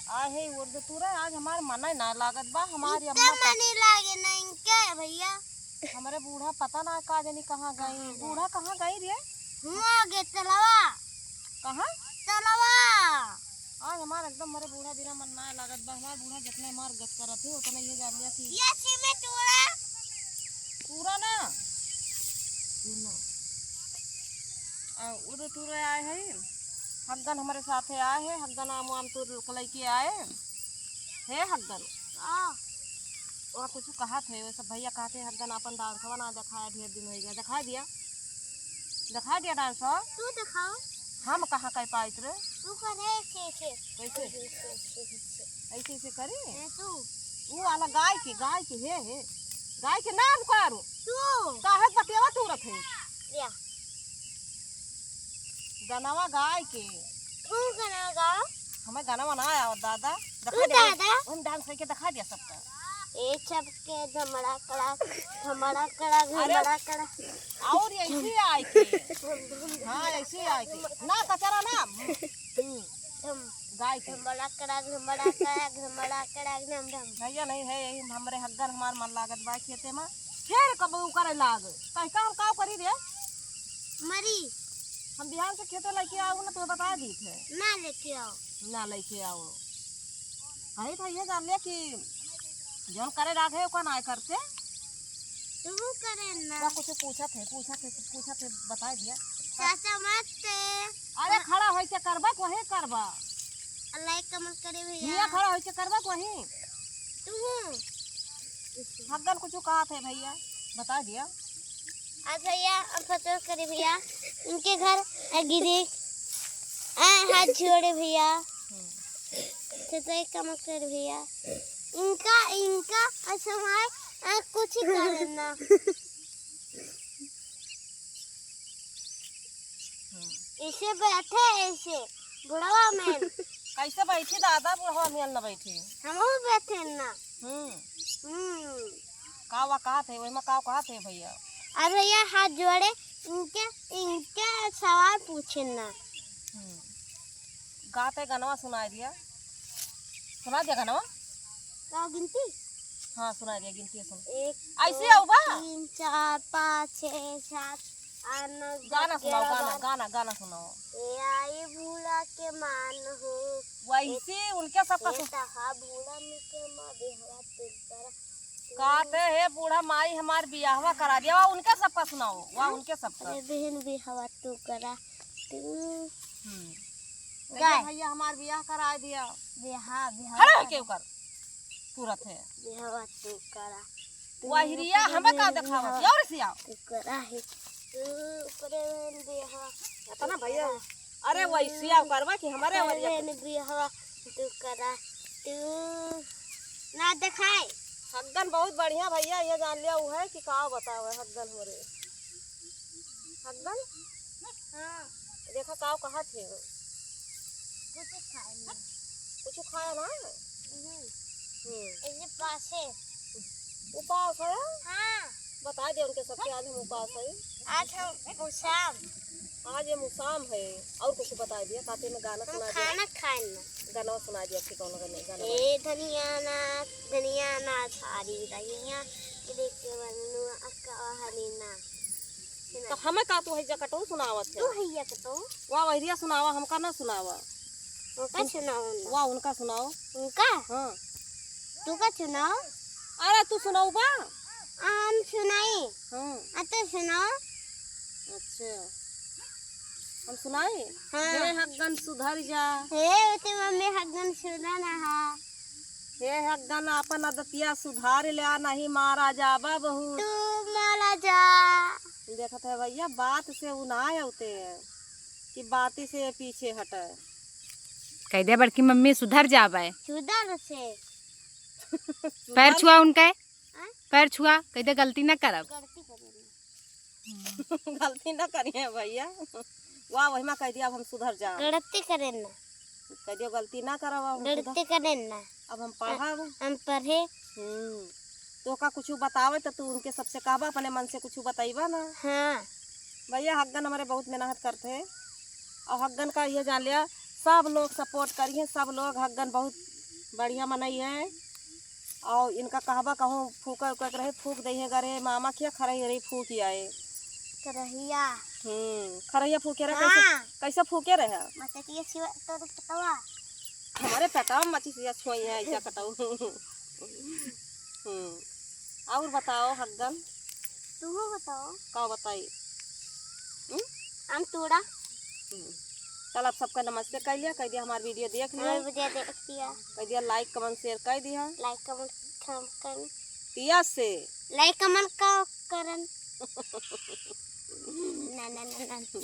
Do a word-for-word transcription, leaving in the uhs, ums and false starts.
आहे उर्द तूरा, आज हमार मन ना लागत बा, हमारी इनका अम्मा का मन लागे ना इनके भैया। हमरे बूढ़ा पता ना का जानी कहाँ गई। बूढ़ा कहाँ गई रे? हुआ गे तलवा। कहाँ? तलवा। आज हमार एकदम हमरे बूढ़ा बिना मन ना लागत बा। हमार बूढ़ा जितने मार गत करत है, उतने ये जान लिया कि ये सीमे तूरा। तूरा ना। तू ना। आ, उर्द तूरा आए है। हग्गन हमरे साथे आए है, हग्गन आम वाम तूर के लइके आए। हे हग्गन। आ। वो कुछ कहत है, वो सब भैया कहते हैं, हग्गन आपन डांसवा ना देखाया, ढेर दिन होइ गया। देखाइ दिया, देखाइ दिया डांसवा। तू देखाओ। हम कहाँ कह पाइत रे? तू करे ऐसे, ऐसे। कैसे? ऐसे, ऐसे, ऐसे। ऐसे, ऐसे करी? ये तू। वो वाला गाय के, गाय के, हे, हे। गाय के नाम करू। तू। काहे बतियावा तू रखे? या। गनवा गाय के। तू गनवा गाओ। हमें गनवा ना आवत दादा। तू दिखाई दिया। दादा। हम डांस करके दिखाई दिया सबका। ए सबके धमड़ा कड़ा, धमड़ा कड़ा, अरे, धमड़ा कड़ा। और ऐसे आए के। हाँ, ऐसे आए के। ना कचरा ना। हम्म। धम। गाय के। धमड़ा कड़ा, धमड़ा कड़ा, धमड़ा कड़ा, धम धम। भैया नहीं है, यही हमरे हग्गन हमार मन लागत बा खेते में। फिर कब उ करे लाग। तै काम काव करी रे? मरी। हम बिहान से खेते लेके आओ ना, तो बता दी थे। ना लेके आओ। ना लेके आओ। अरे तो ये जान लिया कि जौन करे लाग है, ओका ना करते। तू करे ना। वो कुछ पूछत है, पूछत है, पूछत है, बता दिया। चाचा मत ते। अरे खड़ा होई के करबा, वही करबा। अल्लाह कमल करे भैया। हिया खड़ा होई के करबा, वही। तू। हग्गन कुछ कहा थे भैया, बता दिया। अब भैया, अब पता करे भैया, इनके घर आ गिरे, आ हाथ जोड़े भैया। हम्म। तो तो एक काम कर भैया, इनका, इनका असमाय, आ, कुछ करना। हम्म। ऐसे बैठे, ऐसे, बुढ़वा में। कैसे बैठी दादा, बुढ़वा में न बैठी? हमहू बैठे ना। हम्म। हम्म। का वा कहा थे, वही में का कहा थे भैया? अरे भैया, हाथ जोड़े, इनके, इनके सवाल पूछे ना। हम्म। गाते गनवा सुनाई दिया। सुना दिया गनवा? का गिनती? हाँ, सुनाई दिया, गिनती सुन। एक, ऐसे दो, आओ बा? तीन, चार, पाँच, छः, सात, आठ, नौ, दस, गाना सुनाओ, ग्यारह, गाना, बारह। गाना, गाना सुनाओ। ए आई बूढ़ा के मान हो। वैसे उनके सबका ए सुन- तहा बूढ़ा मिके माँ बेहवा तुम करा। कहते हे बूढ़ा माई हमार बियाहवा करा दिया, वा उनके सबका सुनाओ, वा हाँ? उनके सबका। अरे बहन बियाहवा तू करा, तू। हम्म। गाय। भैया हमार बियाह करा दिया। बियाह, बियाह खड़ा करा। होके ओकर तुरत है। बियाहवा तू करा। तू वहिरिया ओकरे हमें का बहन देखावत? बियाहवा यार सिया। तू करा है। तू ओकरे बहन बियाहवा इतना तू भैया। करा। अरे तू वैसिया करवा कि हमारे ओकरे वरिया बहन बियाहवा तू करा। तू ना देखाए। हग्गन बहुत बढ़िया भैया, ये जान लिया उ है कि का बतावे हग्गन हो रे। हग्गन? हाँ। देखा का कहा थे? कुछ खाए ना। कुछ खाया ना? हम्म। हम्म। ऐसे पास है। उपास है? हाँ। बता दे उनके सबके आज हम उपास है। आज हम मुसाम। आज ये मुसाम है। और कुछ बता दिया, ताते में गाना हम सुना दिया। खाना खाए ना। गाना सुना दिया कि कौन गाना, गाना ए धनिया ना, धनिया ना सारी रहिया, देख के बनू अक्का हरी ना। तो हमें का तू हैजा कटऊ सुनावत है? तू हैया कटऊ। वाह, वहिरिया सुनावा, हमका ना सुनावा। उनका सुनाओ ना। वाह, उनका सुनाओ। उनका? हाँ। तू का सुनाओ? अरे, तू सुनाऊ बा? आ, हम सुनाई। हाँ। आ, तू सुनाओ। अच्छा। हम सुनाई? हाँ। हे हग्गन सुधर जा। हे, उते मम्मी हग्गन सुना ना हा। हे हग्गन, आपन आदतिया सुधार ल्या, नहीं मारा जाबा बहुत। तू मारा जा। देखत है भैया, बात से उ ना होते हैं कि बाती से पीछे हटे। कह दे बड़की मम्मी सुधर जाबे। सुधर से। पैर सुधर छुआ उनका है। हाँ? पैर छुआ, कह दे गलती ना करब। गलती करें ना। गलती ना करिए भैया। वाह, वही में कह दिया, अब हम सुधर जाब। गलती करें ना। कह दियो, गलती ना करब, अब हम गलती सुधर-, करें ना। अब हम पढ़ब। हम पढ़े। हम्म। तोका कुछ बतावे तो तू उनके सबसे कहबा, अपने मन से कुछ बताइबा ना। हाँ। भैया, हग्गन हमारे बहुत मेहनत करते हैं और हग्गन का ये जान लिया, सब लोग support करिए, सब लोग हग्गन बहुत बढ़िया मनई है। और इनका कहबा कहूँ फूका उका के रहे, फूक दई है घरे, मामा किया खरही रही फूक आए। खरहिया। हम्म, खरहिया फूके रहे, कैसे, हाँ। कैसे फूके रहे? मचतिया छिवा तो पतवा। हमारे पेटवा में मचिसिया छुई है, ऐसा कटाऊ। हम्म, और बताओ हग्गन। तू बताओ। का बताई? हम्म? आम तोड़ा। हम्म। चल, आप सबका नमस्ते कह लिया, कह दिया हमार video देख लिया। हमार video देख लिया। कह दिया like, comment, share कह दिया। Like, comment, comment कर। दिया से। Like, comment का करन। ना, ना, ना, ना।